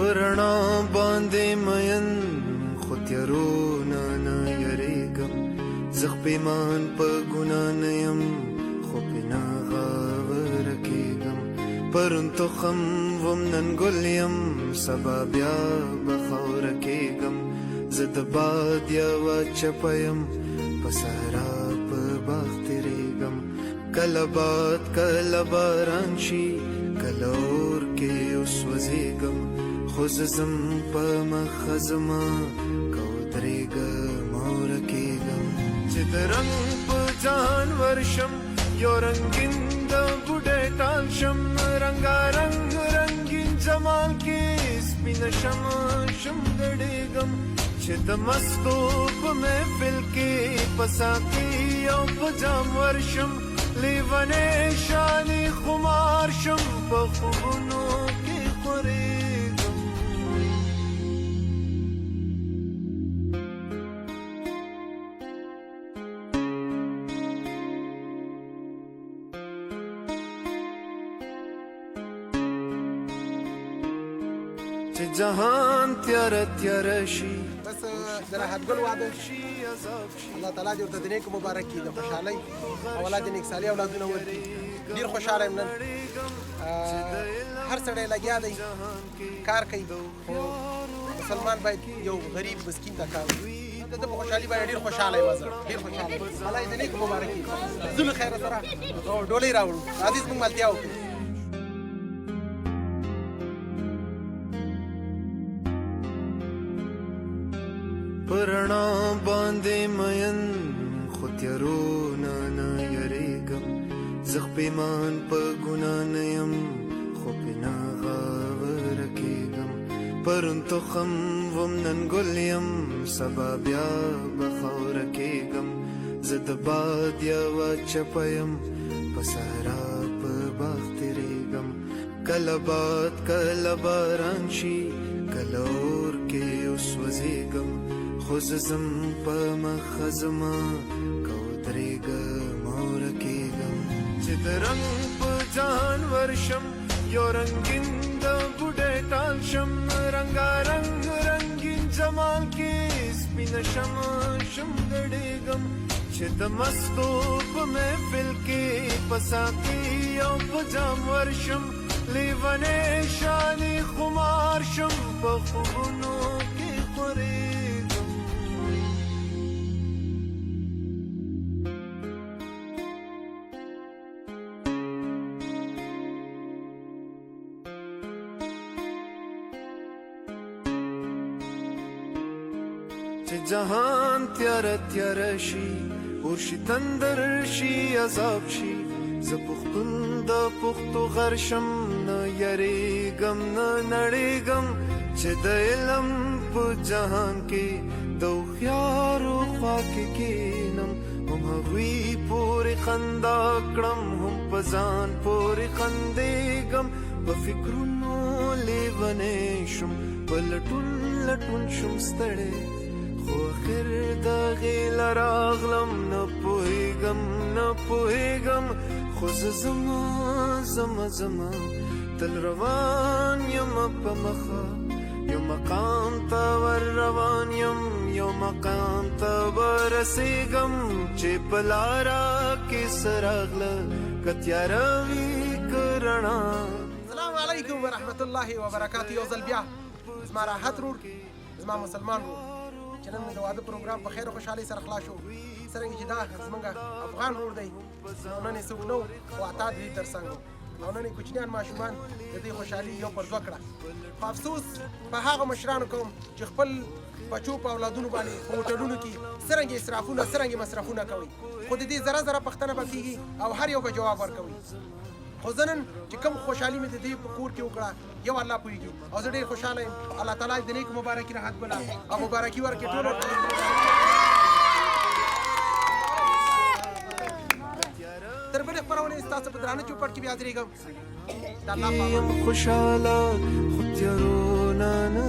په رڼا باندې مین، خو تیارو نه نه یریږم. زه پېمان په ګناه نه یم، خو پې نه غاوره کېږم. پرون تخم وم، نن ګل یم، سبا بیا به خاوره کېږم. زه د باد یوه چپه یم، په صحرا په باغ تېرېږم. کله باد کله باران شي، کله اور کې وسوځېږم، خو زه ځم په مخه ځمه، که ودرېږم او ورکېږم. چې د رنګ په جهان ورشم، یو رنګین د بوډۍ ټال شم، رنګارنګ رنګین جمال کې سپینه شم شم ګډېږم. چې د مستو په محفل کې په ساقي او په جام ورشم، لیونی شانې خمار شم، په خوبونو کې خورېږم. چې جهان تیاره تیاره شي. بس د راحت ګل واده، الله تعالی دې ورته د نیکو مبارک کړي، د خوشحالۍ او الله دې نیک صالح اولادونه ورکړي. ډېر خوشحاله یم نن. هر سړی لګیا دی کار کوي، خو مسلمان باید یو غریب مسکین ته کار وکړي. د ده په خوشحالي باندې ډېر خوشحاله یم، زه ډېر خوشحاله یم. الله دې د نیکو مبارک کړي. ځو له خیره سره ډولۍ راوړو، راځئ زموږ ملتیا وکړئ. په رڼا باندې مین، خو تیارو نه نه یریږم. زه پېمان په ګناه نه یم، خو پې نه غاوره کېږم. پرون تخم وم، نن ګل یم، سبا بیا به خاوره کېږم. زه د باد یوه چپه یم، په صحرا په باغ تېرېږم. کله باد کله باران شي، کله اور کې وسوځېږم، خو زه ځم په مخه ځمه، که ودرېږم او ورکېږم. چې د رنګ په جهان ورشم، یو رنګین د بوډۍ ټال شم، رنګارنګ رنګین جمال کې سپینه شم شم ګډېږم. چې د مستو په محفل کې په ساقي او په جام ورشم، لیونی شانې خمار شم، په خوبونو کې خورېږم. چې جهان تیاره تیاره شي، اور شي تندر شي عذاب شي، زه پښتون د پښتو غر شم، نه یریږم نه نړېږم. چې د علم په جهان کې د هوښیارو خوا کې کښېنم، هم هغوی پورې خندا کړم، هم په ځان پورې خندېږم. په فکرونو لیونی شم، په لټون لټون شم ستړی، خو اخر د غیله راغلم، نه پوهېږم نه پوهېږم. خو زه زما زما زما تل روان یم په مخه، یو مقام ته ور روان یم، یو مقام ته ورسېږم. چې په لاره کې څه راغله، که تیاره وي که رڼا. السلام علیکم ورحمت الله وبرکاته. یو ځل بیا زما راحت رور، زما مسلمان رور، چې نن مې د واده پروګرام په خیر او خوشحالۍ سره خلاص شو. څرنګه چې دا زمونږ افغان رور دی، نو نن یې څوک نه و، خو عطا د دې تر څنګ و، او نن یې کوچنیان ماشومان د دې خوشحالي یو پر دوه کړه. خو افسوس په هغه مشرانو کوم چې خپل بچو په اولادونو باندې په هوټلونو کې څرنګه اسرافونه څرنګه مصرفونه کوي. خو د دې ذره ذره پوښتنه به کېږي او هر یو به جواب ورکوي. خو زه نن چې کوم خوشحالي مې د دې په کور کې وکړه، یو الله پوهېږي، او زه ډېر خوشحاله یم. الله تعالی دې د نیکو مبارکي راحت ګله او مبارکي ورکړي ټولو. تر بلې خپرونې ستاسو په درانه چوپړ کې بیا درېږم. د الله په امان. یم خوشحاله، خو تیارو نه نه